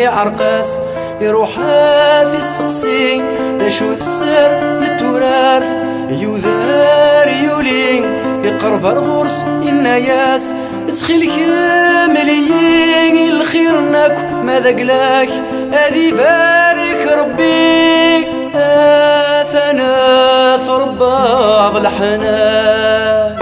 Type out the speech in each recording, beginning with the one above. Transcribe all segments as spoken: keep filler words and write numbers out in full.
Ɛerqas iruḥ ad t-isteqsi d acu d sser n turart. Yudar yuli, iqerreb ar ɣur-s, yenna-yas: "Ttxil-k, mel-iyi i lxir-nni akk, ma d agla-k ad ibarek Rebbi, atan tṛebbaḍ leḥnak."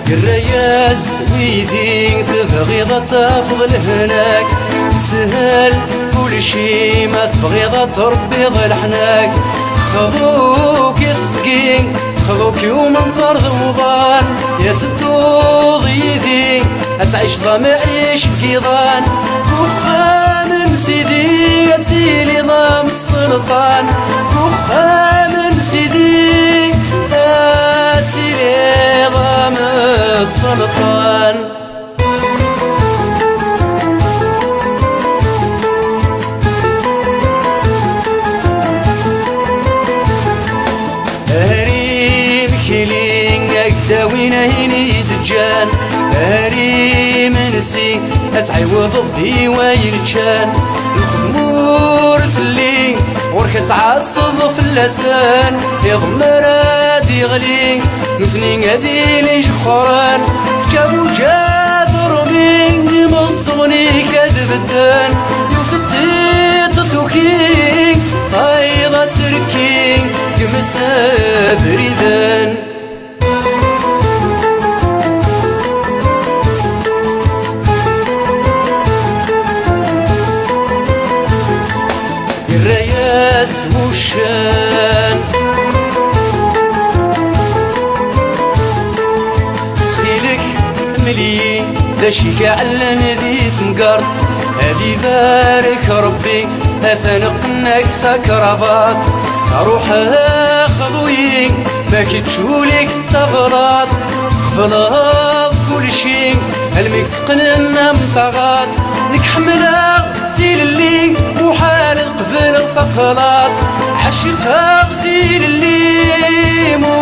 Yerra-yas-d: "Widi tebɣiḍ ad tafeḍ lehnak, sehel kulci ma tebɣiḍ ad tṛebbiḍ leḥnak. Xḍu-k i teẓgi, xḍu-k i umenṭer d umḍan, ad tedduḍ yid-i, ad tɛiceḍ amɛic n yiḍan. Deg uxxam n Sidi ad tiliḍ am sselṭan, deg uxxam n Sidi ad tiliḍ am sselṭan." Ar imekli ad k-d-awin ayen i d-ǧǧan, ar imensi ad tɛiwdeḍ i wayen ččan. Lxedma ur telli, ɣur-k ad tɛasseḍ fell-asen. Iḍ mi ara d-iɣli, nutni ad ilin jexxren. Kečč a Buǧa d Ṛumi, imeẓẓuɣen-ik ad bedden. Yiwet n tiṭ tuki, tayeḍ ad trekki, gmes abriden. Yerra-yas-d wuccen: "Ttxil-k, mel-iyi d acu i k-iɛellen di temgerḍt. Ad ibarek Rebbi, atan qqen-ak takrabaṭ. Ruḥ xḍu-yi, ma kečč ul-ik d tablaṭ. Tqebleḍ kulci, almi k-tteqqnen am taɣaṭ. Nekk ḥemmleɣ tilelli, muḥal qebleɣ taqlaṭ. Ɛciqeɣ tilelli, mu